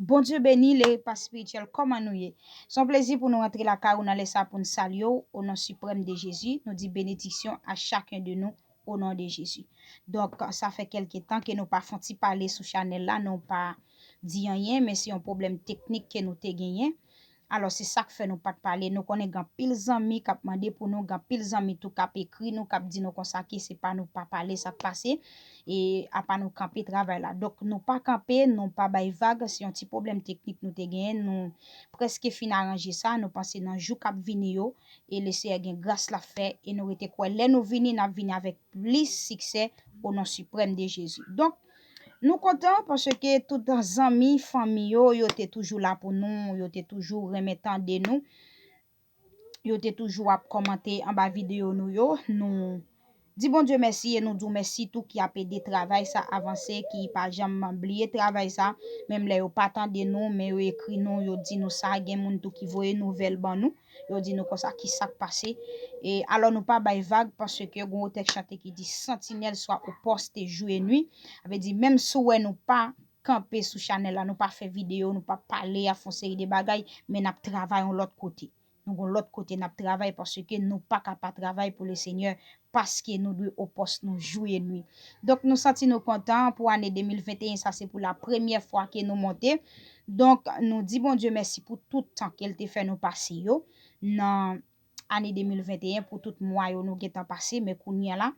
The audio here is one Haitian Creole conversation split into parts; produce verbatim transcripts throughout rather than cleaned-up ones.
Bondye beni le repa espirityèl, kòman nou ye? Se yon plezi pou nou rantre lakay ou nan lè sa pou n salye w, o non siprèm de Jezi, nou di benediksyon a chacun de nous, o non de Jezi. Donk, sa fè kèlke tan ke nou pa fè yon ti pale sou chanèl la, nou pa di anyen, men se yon pwoblèm teknik ke nou te genyen. Alò, se sa k fè nou pa t pale. Nou konnen gen anpil zanmi k ap mande pou nou, gen anpil zanmi tou k ap ekri nou, k ap di nou konsa ke se pa nou pa pale sa k pase, e apa nou kanpe travay la. Donk, nou pa kanpe, nou pa bay vag, se yon ti pwoblèm teknik nou te genyen, nou prèske fin aranje sa, nou panse nan jou k ap vini yo, e Leseyè gen gras l ap fè, e nou rete kwè lè nou vini, n ap vini avèk plis siksè o non siprèm de Jezi. Donk, nou kontan paske tout zanmi, fanmi yo, yo te toujou la pou nou, yo te toujou renmen tande nou, yo te toujou ap kòmante anba videyo nou yo. Nou di Bondye mèsi e nou di w mèsi tou ki ap ede travay sa avanse, ki pa janm bliye travay sa, menm lè yo pa tande nou, men yo ekri nou, yo di nou sa, gen moun tou ki voye nouvèl ban nou. Yo di nou konsa ki sa k pase. E alò nou pa bay vag paske gen yon tèks chante ki di santinèl swa ou poste jou e nwi. Sa vle di menm si w wè nou pa kanpe sou chanèl la, nou pa fè videyo, nou pa pale, ap fè yon seri de bagay, men n ap travay yon lòt kote. Nou gon lòt kote n ap travay paske nou pa ka pa travay pou Lesenyè paske nou dwe o pòs nou jou e nwi. Donk nou santi nou kontan pou ane de mil venteyen sa, se pou la premyè fwa ke nou monte. Donk nou di Bondye mèsi pou tout tan ke l te fè nou pase yo nan ane de mil venteyen, pou tout mwa yo nou gentan pase, men kounye a la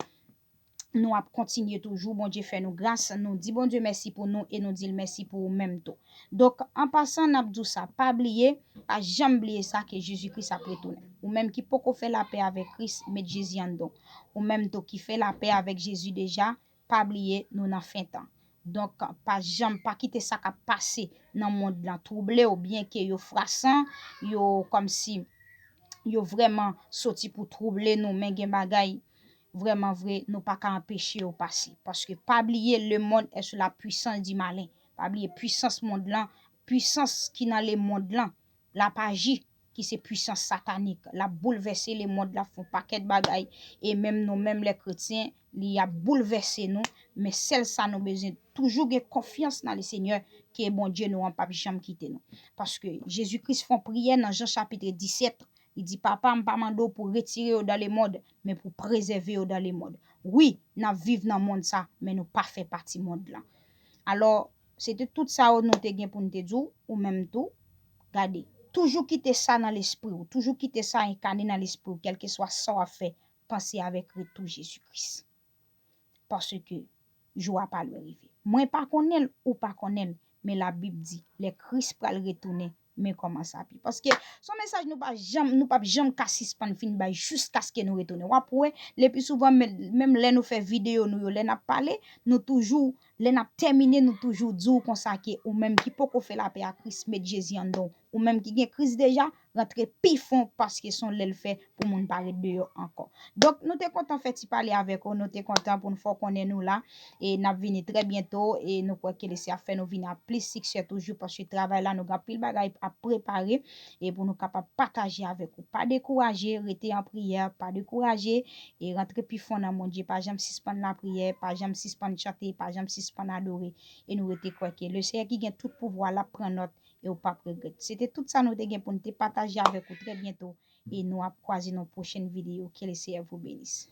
nou ap kontinye toujou. Bondye fè nou gras, nou di Bondye mèsi pou nou e nou di l mèsi pou ou menm tou. Donk an pasan n ap di w sa, pa bliye, pa janm bliye sa ke Jezi Kris ap retounen. Ou menm ki poko fè lapè avèk Kris, met Jezi anndan w. Ou menm tou ki fè lapè avèk Jezi deja, pa bliye nou nan fen tan. Donk pa janm pa kite sa k ap pase nan mond lan twouble w, byenke yo frasan, yo kòmsi yo vrèman soti pou twouble nou, men gen bagay vrèman vre nou pa ka anpeche yo pase. Paske pa bliye, le monde est sous la puissance du malin. Pa bliye pwisans mond lan, pwisans ki nan le mond lan, l ap aji, ki se pwisans satanik. L ap boulvèse le mond, l ap fè yon pakèt bagay. E menm nou menm lè kretyen, li ap boulvèse nou. Men sèl sa nou bezwen, toujou gen konfyans nan Lesenyè, ke Bondye nou an p ap janm kite nou. Paske Jezi Kris fè yon priyè nan Jan chapit disèt, li di, Papa, m pa mande w pou retire yo dans le monde, men pou prezève yo dans le monde. Wi, n ap viv nan mond sa, men nou pa fè pati mond lan. Alò, se te tout sa yo nou te gen pou n te di w, ou menm tou. Gade, toujou kite sa nan lespri w, toujou kite sa enkane nan lespri w, kèlkeswa sa w ap fè, panse avèk retou Jezi Kris. Paske jou a pa lwen rive. Mwen pa konnen l, ou pa konnen l, men Labib di, lè Kris pral retounen, men kòman sa ap ye. Paske se yon mesaj nou pa janm, nou p ap janm ka sispann fin bay jiskaske nou retounen. W ap wè, lepi souvan, men, menm lè nou fè videyo nou yo, lè n ap pale, nou toujou, lè n ap tèmine, nou toujou di w konsa ke ou menm ki poko fè lapè a Kris, met Jezi anndan w. Ou menm ki gen Kris deja, rantre pi fon paske se yon lè l fè pou moun pa ret deyò ankò. Donk, nou te kontan fè ti pale avèk ou, nou te kontan pou n fè w konnen nou la, e n ap vini trè byento, e nou kwè ke Leseyè ap fè nou vini ak plis siksè toujou, paske travay la, nou gen anpil bagay ap prepare, e pou nou kapab pataje avèk ou. Pa dekouraje, rete an priyè, pa dekouraje, e rantre pi fon nan Bondye, pa janm sispann lapriyè, pa janm sispann chante, pa janm sispann adore, e nou rete kwè ke Leseyè ki gen tout pouvwa, l ap pran nòt, e w p ap regrèt. Se te tout sa nou te gen pou n te pataje avèk ou trè byento, e nou ap kwaze nan pwochèn videyo. Ke Leseyè vou benis.